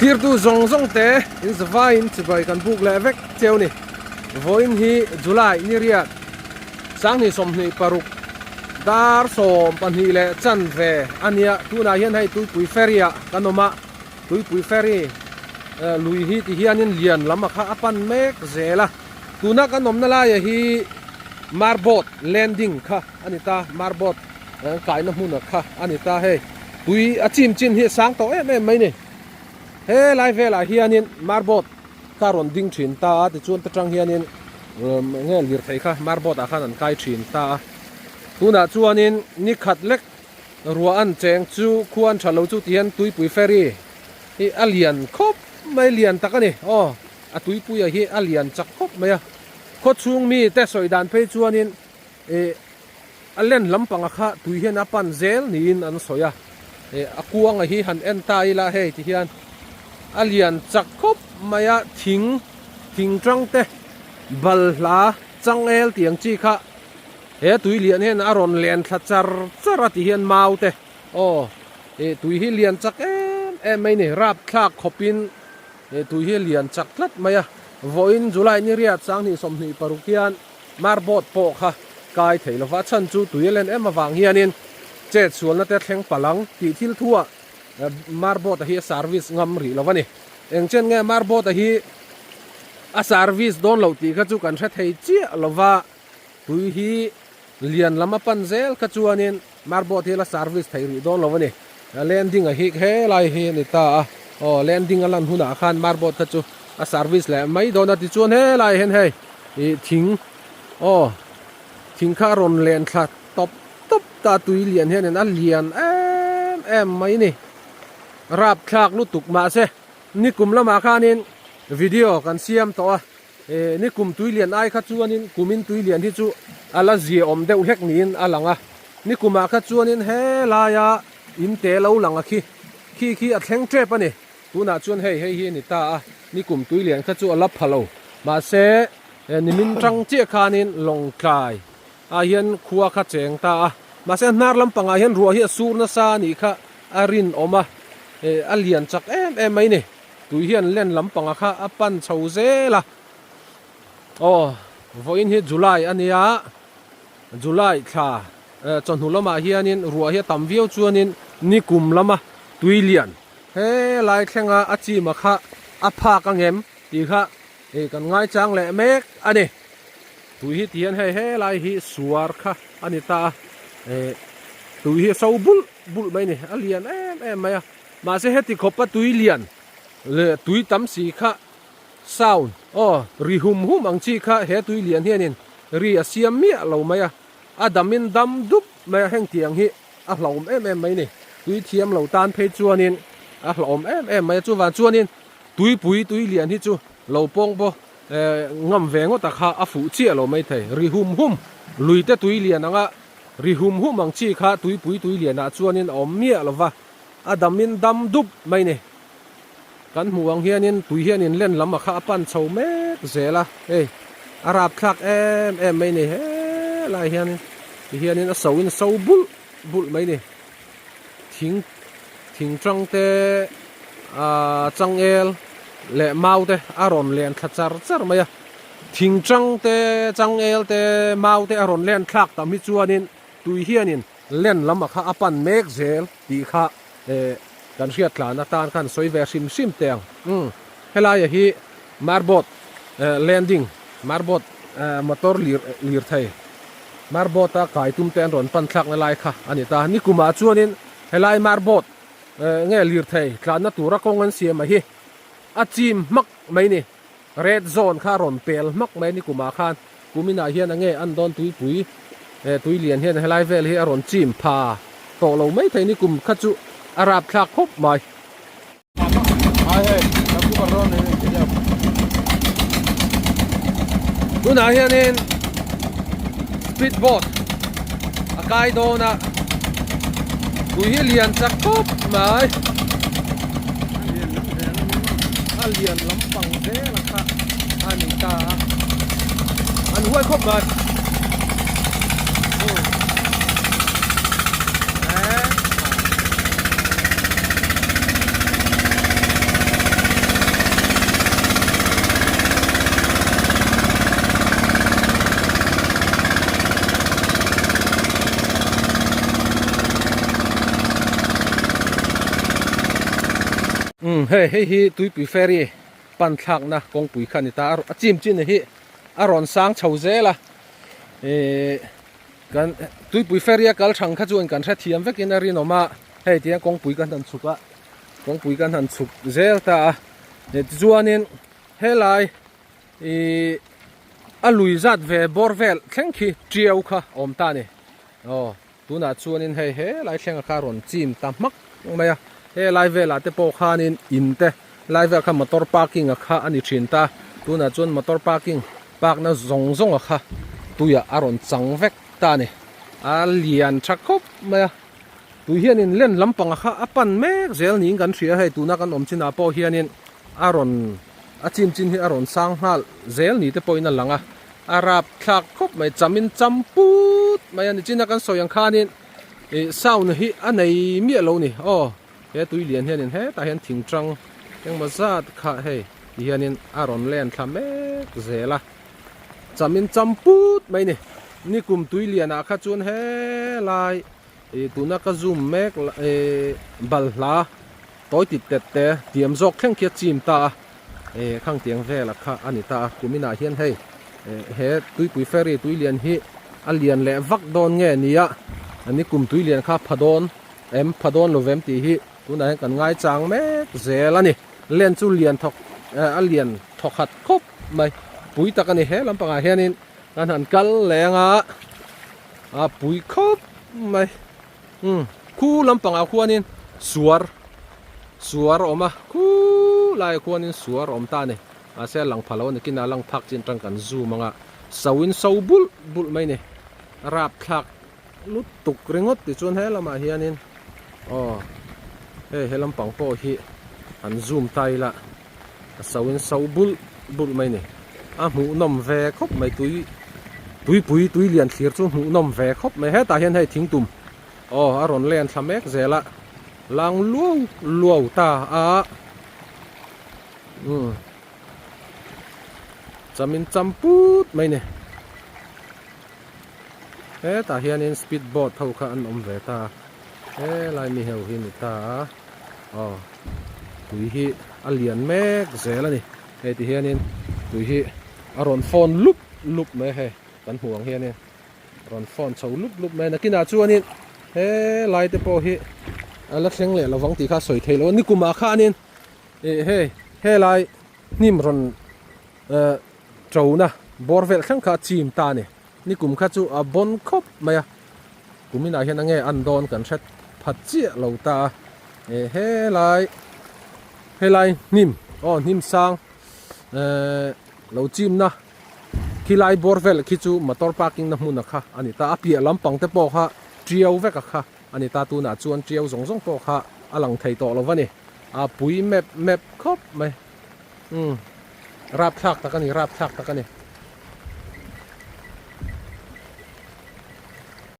Thirtu zawng zawng te in zavaiin chibai kan buk leh vek cheu ni. Vawiin hi July ni riat 2026 dar 12 leh chanve a nia. Tunah hian hei Tuipui Ferry ah kan awm a, Tuipui Ferry lui hi ti hianin lian lam a kha a pan mek zel a. Tuna kan awmna laia hi Marbot Landing kha a ni ta, Marbot kaina hmun a kha a ni ta hei. Tui a chim chin hi a sang tawh em em mai ni. He lai velah hianin Marbot kha a rawn ding thin ta a, tichuan ta tang hianin nge lirthei kha Marbot ah khan an kai thin ta a. Tunah chuanin ni khat lek ruah an cheng chu khua an tha lo chu ti hian tuipui ferry hi a lian khawp mai, lian tak a ni. Aw a tuipuia hi a lian chak khawp mai a. Khawchhung mite sawi dan phei chuanin Ih a len lampanga kha tui hian a pan zel niin an sawi a, ih a kuanga hi han en ta ila hei ti hian a lian chak khawp mai a, thing thing tang te balhla changel tih ang chi kha he tui lian hian a rawn len thla char char a ti hian mau te aw ih tui hi lian chak em em mai ni rapthlak khawpin ih tui hi lian chak tlat mai a, vawiin July ni riat 2026 hian. Marbot pawh kha kai thei lova, a chhan chu tui a len em avang hianin chet sualna te thleng palh ang tih thil thuah Marbot-a hi a service ngam rih lo a ni. Eng chen nge Marbot-a hi a service dawn loh tih kha chu kan hre thei chiah lova, tui hi lian lam a pan zel kha chuanin Marbot hi a la service thei rih dawn lo a ni. Landing-a hi helai hi a ni ta a, aw landing a lan hunah khan Marbot kha chu a service leh mai dawn a, tichuan helai hian hei ih thing aw thing kha a rawn len thla tawp tawp ta tui lian hianin a lian em em mai ni. Rapthlak lutuk mahse nikum lamah khanin video kan siam tawh a. He ni kum tui lian ai kha chuanin kumin tui lian hi chu a la zia awm deuh hlek niin a lang a, ni kumah kha chuanin helaia in te lo lang a khi, khi khi a thleng tep a ni. Tunah chuan hei hei hi a ni ta a, ni kum tui lian kha chu a la pha lo. Mahse, he nimin tang chiah khanin Lawngtlai ah hian khua kha cheng ta a, mahse hnar lampangah hian ruah hi a sur nasa a nih kha a rinawm a, a lian chak em em mai ni. Tui hian len lampanga kha a pan chho zel a, aw vawiin hi July a nia, July thla chawhnu lamah hianin ruah hi a tam viau chuanin nikum lama tui lian helai thlenga a chima kha a phak angem tih kha kan ngaichang leh mek a ni. Tui hi tihian hei helai hi suar kha a ni ta a, tui hi a so bulh bulh mai a ni, a lian em em mai a. Mahse heti khawpa tui lian leh tui tam si kha sound aw ri hum hum ang chi kha he tui lian hianin ri a siam miah lo mai a, a damin dam dup mai a, heng tiang hi a hlauhawm em em mai ni. Tui thiam lo tan phei chuanin a hlauhawm em em mai a, chuvang chuanin tuipui tui lian hi chu lo pawng pawh ngam ve ngawt a kha a fuh chiah lo mai thei. Ri hum hum lui te tui lian anga ri hum hum ang chi kha tuipui tui lianah chuanin a awm miah lo va. A damin dam dup mai ni. Kan hmuh ang hianin tui hianin len lam a kha a pan chho mek zel a, hei a rapthlak em em mai ni helai hianin ti hianin a so in a so bulh bulh mai ni. Thing thing tang te ah changel leh mau te a rawn len thla char char mai a, thing tang te changel te mau te a rawn len thlak tam hi chuanin tui hianin len lam a kha a pan mek zel tih kha eh kan hriat tlan atan khan sawi ve hrim hrim teh ang. Umm helaia hi marbot eh landing marbot eh motor lir lir thei marbot a kai tum te an rawn pan thlakna lai kha a ni ta. Nikumah chuanin helai marbot eh nge lir thei tlanna tura kawng an siam a hi a chim hmak mai ni. Red zone kha a rawn pel hmak mai nikumah khan kuminah hian a nge an dawn tuipui eh tui lian hian helai vel hi a rawn chim pha tawh lo mai thei nikum kha chu a rapthlak khawp mai. Tunah hianin speed boat a kai dawn a tui hi lian chak khawp mai. A lian lampang zel a kha a ni ta a, an huai khawp mai. Umm hei hei hi tuipui ferry pan thlakna kawngpui kha a ni ta a a chim chin hi a rawn sang chho zel a ihh kan tuipui ferry a kal thang kha chuan kan hrethiam vekin a rinawm a hei tiang kawngpui kan han chhuk a kawngpui kan han chhuk zel ta a tichuanin helai ihh a lui zat ve bawr vel thleng khi tiau kha a awm ta a ni aw. Tunah chuanin hei helai thlenga kha rawn chim ta hmak mai a, helai velah te pawh khanin in te lai vel kha motor parking a kha a ni thin ta, tunah chuan motor parking park na zawng zawng a kha tuiah a rawn chang vek ta a ni, a lian tha khawp mai a, tui hianin len lampang a kha a pan mek zel niin kan hria hei tuna kan awm chinah pawh hianin a rawn a chim chin hi a rawn sang nghal zel ni te pawhin a lang a. A rap thlak khawp mai, chamin cham put mai a ni. China kan sawi ang khanin ih sound hi a nei miah lo ni. Aw he tui lian hianin hetah hian thing tang engmaw zat kha hei ti hianin a rawn len thla mek zel a. Chamin cham put mai ni. Nikum tui lianah kha chuan helai ih tuna ka zoom mek ih balhla tawi tit tet te tiam zawk thleng khi a chim ta a. Eh khang tiang vela kha a ni ta a kuminah hian hei eh he tuipui ferry tui lian hi a lian leh vak dawn nge nia ani kum tui lian kha pha dawn em pha dawn lo vem tih hi tunah hian kan ngai chang mek zel a ni len chu lian thawk eh a lian thaw khat khawp mai pui tak a ni he lampangah hianin kan han kal leng a a pui khawp mai. Umm khu lampangah khuanin suar suar a awm a khu laiah khuanin suar a awm ta a ni mahse a lang pha lo a ni kinah lang phak chin atang kan zoom ang a so in so bulh bulh mai a ni a rapthlak lutuk ringawt tichuan he lamah hianin aw hei he lampang pawh hi an zoom ta ila a so in so bulh bulh mai a ni a hmuhnawm ve khawp mai tui tuipui tui lian thlir chu hmuhnawm ve khawp mai hetah hian hei thingtum aw a rawn len thla mek zel a lang luau luau ta a umm chamin cham put mai a ni hetah hianin speed boat ho kha an awm ve ta helai mi ho hi a ni ta a aw tui hi a lian mek zel a ni hei ti hianin tui hi a rawn fawn lup lup mai a hei kan hmuh ang hianin rawn fawn chho lup lup mai a nakinah chuanin helai te pawh hi a la thleng leh lovang tih kha a sawi theih loh a nikumah khanin ih hei helai hnim rawn eh ṭona bawr vel thleng kha a chim ta a ni nikum kha chu a bawn khawp mai a kuminah hian enge an dawn kan hre phat chiah lo ta a eh helai helai hnim aw hnim sang eh lo chimna khilai bawr vel khi chu motor parking na hmun a kha a ni ta a piah lampang te pawh kha tiau vek a kha a ni ta tunah chuan tiau zawng zawng pawh kha a lang thei tawh lo a ni a pui mep mep khawp mai. Umm rapthlak tak a ni rapthlak tak a ni.